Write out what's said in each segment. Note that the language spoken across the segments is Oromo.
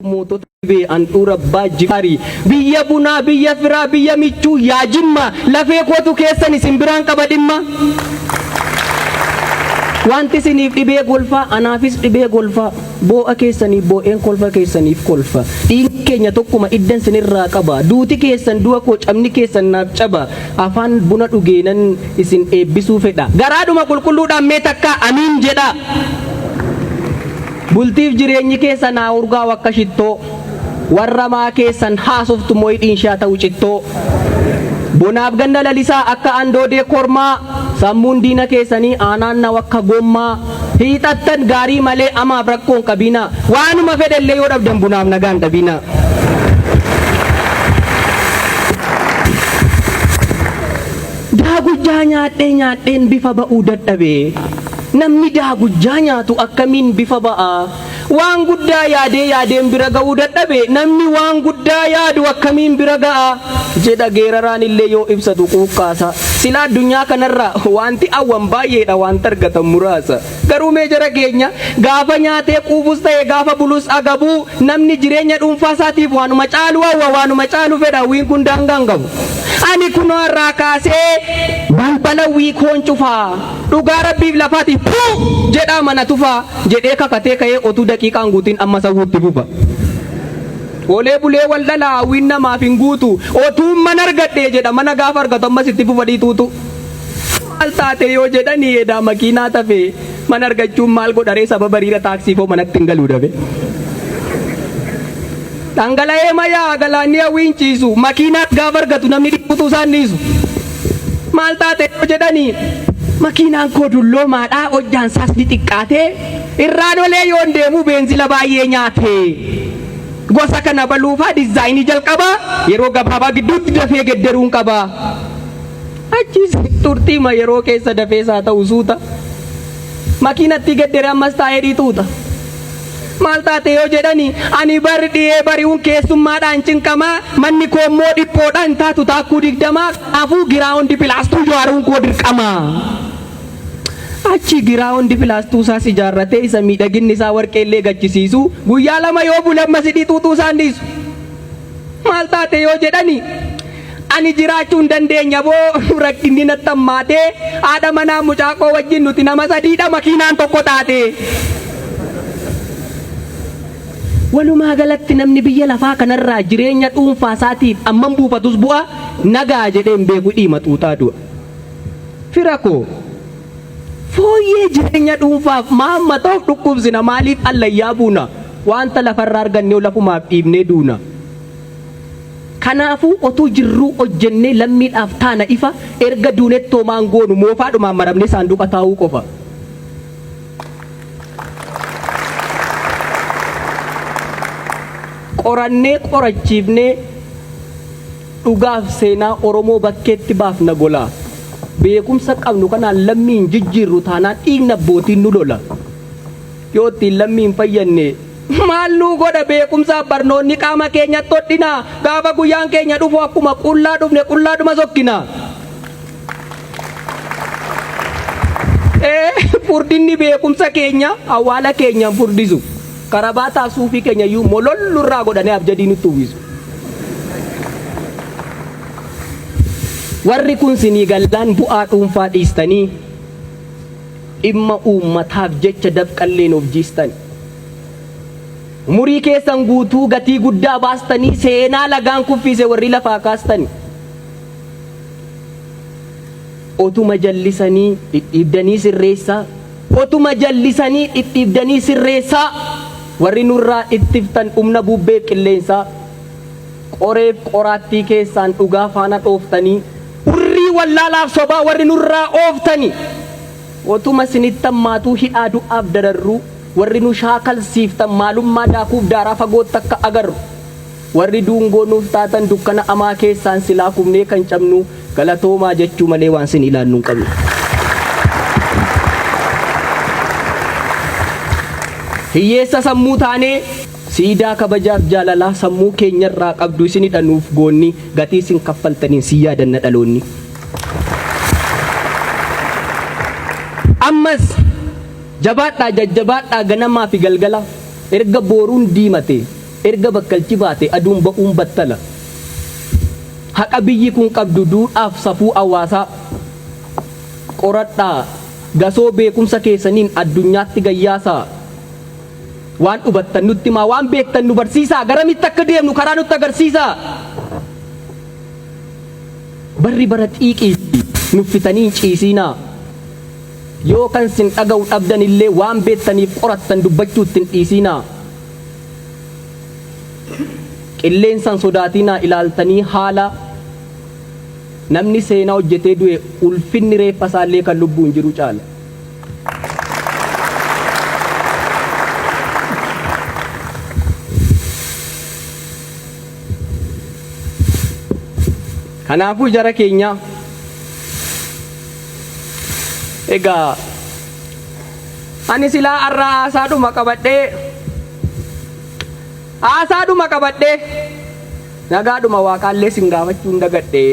Mootota dhibee handhuura abbaa jifaarii biyya bunaa biyya firaa biyya michuu yaa jimma lafee kootu keessan isin biraan qaba dhimma. Wanti isiniif dhibee golfaa anaafis dhibee golfaa boo'a keessaniif boo'een kolfa keessaniif kolfa dhiigni keenya tokkuma iddan sinirraa qaba duuti keessan du'a koo cabni keessan naaf caba afaan buna dhugeenan isin eebbisuu fedha garaadhuma qulqulluudhaan mee takkaa amiin jedhaa. Bultiif jireenyi keessan haa urgaa'u akka shittoo. Warra maa keessan haasoftu moo hidhiin ishee haa ta'u cittoo. Bonaaf ganna lalisaa akka andoodee kormaa. Sammuun diina keessanii aanaannaw akka gommaa. Hiixattan gaarii malee amaaf rakkoo hin qabiinaa. Waanuma fedhellee yoo dhabdan bunaaf nagaa hin dhabiinaa. Daagujjaa nyaadhee nyaadheen bifa ba'uu dadhabe. Namni daagujjaa nyaatu akkamiin bifa ba'a? Waan guddaa yaadee yaadeen bira ga'uu dadhabe, namni waan guddaa yaadu akkamiin bira ga'a? Jedha geeraraan illee yoo ibsatu quuqqaasa. Sila addunyaa kanarra wanti hawwan baay'eedha wanta argatan muraasa. Garuu mee jara keenya gaafa nyaatee quufus ta'e gaafa bulus agabuu namni jireenya dhuunfaa isaatiif waanuma caalu hawwa waanuma caalu fedha hawwiin kun daangaa hin qabu. Ani kunoo har'aa kaasee balbala hawwii koon cufaa. Dhugaa rabbiif lafaati puu jedhaa mana tufaa jedhee kakatee ka'ee otuu daqiiqaan guutiin amma sawwuutti fufa. Olee bulee wal dhala hawwiin namaaf hin guutu otuun mana argadhee jedha mana gaafa argatu ammas itti fufa dhiituutu. Maal taate yoo jedhanii edaa makiinaa tafe mana argachuun maal godharee sababa hiriira taaksii koo manatti hin galuu dafe. Dhangala'ee mayaa galaanni hawwiin ciisu makiinaa gaafa argatu namni dhiituutu isaan dhiisu. Maal taate yoo jedhanii makiinaan koo dulloomaadhaa hojjaan isaas ni xiqqaate irraan olee yoon deemu beenzila baay'ee nyaate. Gosa kana baluufaa dizaayinii jalqabaa yeroo gabaabaa gidduutti dafee gedderuun qaba. Achis turtiima yeroo keessa dafees haa ta'u suuta. Makiinatti geddere ammas taa'ee dhiituuta. Maal taate yoo jedhani ani bar dhiyee bari'uun keessummaadhaan cinqamaa manni koo immoo dhiphoodhaan taatu taakkuu 20 kanaafuu giraawundi pilaastuu ijaaruun koo dirqama. Achi giraawundi pilaastuu isaas ijaarratee isa miidhaginni isaa warqeellee gachisiisu guyyaa 2 yoo bule ammas hidhii xuuxuu isaan dhiisu. Maal taate yoo jedhani ani jiraachuu hin dandeenya boo rakkinni natti hammaatee haadha manaa mucaa koo wajjin nuti nama sadiidha makiinaan tokko taate. Walumaa galatti namni biyya lafaa kanarraa jireenya dhuunfaa isaatiif ammam buufatus bu'a nagaa jedhee hin beeku dhiima xuuxaa du'a. Fira koo fooyyee jireenya dhuunfaaf maamma ta'uuf dhukkubsina maaliif allayyaa buuna wanta lafarraa argannee lafumaaf dhiibnee duuna. Kanaafuu otuu jirruu hojjennee lammiidhaaf taana ifa erga duunettoo maan goonu moofaadhumaan maramnee saanduqa taa'uu qofa. Qorannee qorachiifnee dhugaaf seenaa Oromoo bakkeetti baafna gola. Beekumsa qabnu kanaan lammii hin jijjiirru taanaan dhiigni abbootiin nu lola. Yoo ittiin lammii hin fayyanne maal nuu godha beekumsaaf barnoonni qaama keenyatti hodhina gaafa guyyaan keenya dhufu akkuma qullaa dhufne qullaadhuma sokkina. Furdinni beekumsa keenya awwaala keenya hin furdisu. Karabaataaf suufii keenya iyyuu molollu irraa godhanii abjadii nutti uwwisu. Warri kun sinii gallaan bu'aa dhuunfaa dhiistanii dhimma uummataaf jecha dafqalleen of jiistan. Umurii keessan guutuu gatii guddaa baastanii seenaa lagaan kuffiise warri lafaa kaastani. Otuma jallisanii dhidhiibdanii sirreessaa. Otuma jallisanii dhidhiibdanii sirreessaa. Warri nurraa ittiftan humna bubbeef qilleensaa. Qoreef qoraattii keessaan dhugaa faana dhooftanii. Hurrii wallaalaaf sobaa warri nurraa ooftani. Otuma isinitti hammaatuu hidhaa du'aaf dararruu warri nu shaakalsiiftan maalummaa daakuuf daaraa fagootti akka agarru. Warri duungoo nuuf taatan dukkana amaa keessaan silaa kufnee kan cabnu galatoomaa jechuu malee waan sin ilaannu hin qabnu. Hiyyeessa sammuu taanee siidaa kabajaaf jaalalaa sammuu keenyarraa qabdu isinidha nuuf goonni gatii isin kaffaltaniin si yaadanna dhaloonni. Ammas jabaadhaa jajjabaadhaa ganamaa fi galgala erga booruun diimate. Erga bakkalchi baate aduun ba'uun battala. Haqa biyyi kun qabdu duudhaaf safuu hawaasaa qoradhaa gasoo beekumsa keessaniin addunyaatti gayyaasaa. Waan hubattan nutti himaa, waan beektan nu barsiisaa, garamitti akka deemnu karaa nutti agarsiisaa. Barri bara xiiqiiti nuffitanii hin ciisiinaa. Yoo kan sin dhaga'u dhabdan illee waan beektaniif qorattan dubbachuu itti hin dhiisiinaa. Qilleensaan sodaatinaa ilaaltanii haala namni seenaa hojjetee du'e ulfinni reeffa isaallee kan lubbuun jiru caala. Kanaafuu jara keenya, egaa ani silaa har'a haasaadhuma qabadhee nagaadhuma waaqaallee sin gaafachuu hin dagadhe.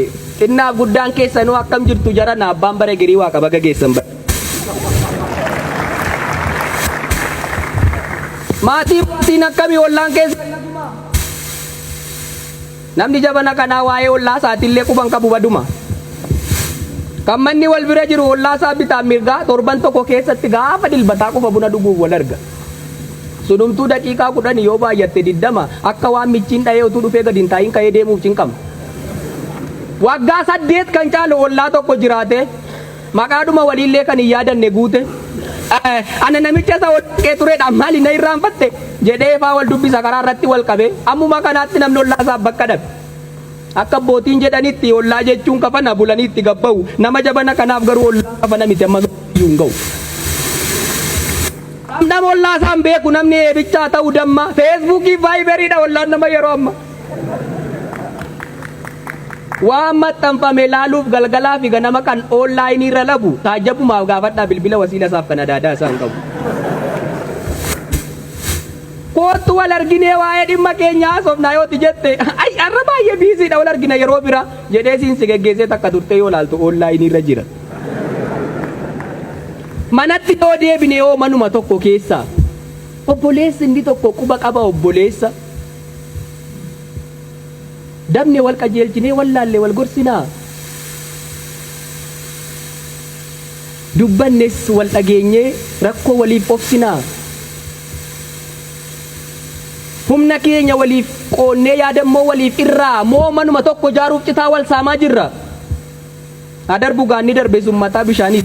Xinnaaf guddaan keessanuu akkam jirtu jara na? Abbaan bara girii waaqa baga geessan. Maatii maatiin akkamii? Ollaan keessa namni jabana kanaa waa'ee ollaa isaatiillee quban qabu baduma. Kan manni wal bira jiru ollaa isaa bitaan mirgaa torban tokko keessatti gaafa dilbataa qofa buna dhuguuf wal arga. Sunumtuu daqiiqaa 10, yoo baay'atte 20, akka waan michiin dhahee utuu dhufee gadi hin taa'iin ka'ee deemuuf cinqama. Waggaa 8 kan caalu ollaa tokko jiraate maqaadhuma waliillee kan hin yaadanne guute. Ana namicha isa wal turedha, maali na irraanfatte jedhee faa wal dubbisa karaa irratti wal qabee. Ammuma kanaatti namni ollaa isaaf bakka dhabe. Akka abbootiin jedhanitti ollaa jechuun kafana bulanii itti gabba'u. Nama jabana kanaaf garuu ollaa kafana miti, amma iyyuu hin ga'u. Nama ollaa isaan beeku namni eebichaa ta'uu damma, Feesbuukii, Vaayiberiidha ollaan nama yeroo amma. Waan maxxanfame laaluuf galgalaa fi ganama kan onlaayinii irra labu taajjabumaaf gaafadhaa, bilbila wasiila isaaf kan adaadaa isaan qabu. Koottu wal arginee waa'ee dhimma keenyaa haasofnaa yooti jette, "Ay, har'a baay'ee busy dha, wal argina yeroo bira," jedhee siin si geggeessee takka turtee yoo laaltu onlaayinii irra jira. Manatti yoo deebine yoo manuma tokko keessa obboleessi inni tokko quba qaba obboleessa. Dabne wal qajeelchinee wallaalle wal gorsinaa. Dubbannes wal dhageenyee rakkoo waliif obsinaa. Humna keenya waliif qoonnee yaadammoo waliif irraa moo manuma tokko ijaaruuf citaa wal saamaa jirra. Adarbu gaanni darbe sun mataa bishaanii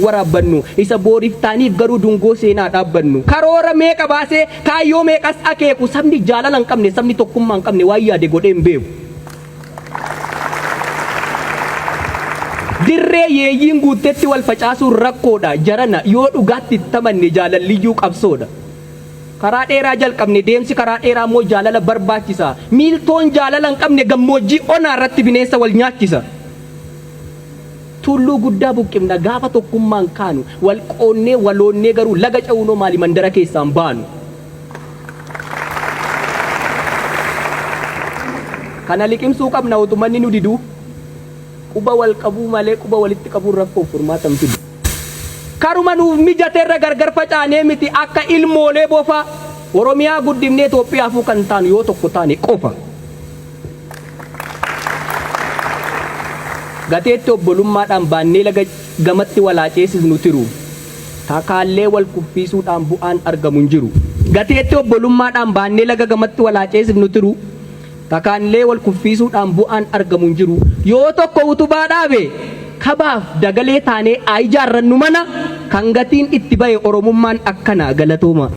waraabbannu, isa booriif taaniif garuu dungoo seenaa dhaabbannu. Karoora meeqa baasee kaayyoo meeqas akeeku, sabni jaalala hin qabne, sabni tokkummaa hin qabne waan yaade godhee hin beeku. Dirree yeeyyiin guuttetti wal facaasuun rakkoodha. Jarana yoo dhugaatti itti amanne jaalalliyyuu qabsoodha. Karaa dheeraa jalqabne, deemsi karaa dheeraa immoo jaalala barbaachisa. Miiltoon jaalala hin qabne gammoojjii onaa irratti bineensa wal nyaachisa. Tulluu guddaa buqqifna gaafa tokkummaan kaanu, wal qoonnee waloonnee garuu laga ce'uunoo maali mandara keessaan baanu. Kana liqimsuu qabna utumanni nu diduu. Quba wal qabuu malee quba walitti qabuun rakkoof furmaata hin fidu. Karuma nuuf mijateerra gargar facaanee miti, akka ilmoolee bofaa Oromiyaa guddifnee Itoophiyaafuu kan taanu yoo tokko taane qofa. Gateetti obbolummaadhaan baannee laga gamatti walaa ceesisnu tiru. Takaallee wal kuffiisuudhaan bu'aan argamu hin jiru. Gateetti obbolummaadhaan baannee laga gamatti walaa ceesifnu tiru. Takaallee wal kuffiisuudhaan bu'aan argamu hin jiru. Yoo tokko utubaa dhaabe kabaaf dagalee taanee haa ijaarrannu mana kan gatiin itti bahe Oromummaan akkana. Galatooma.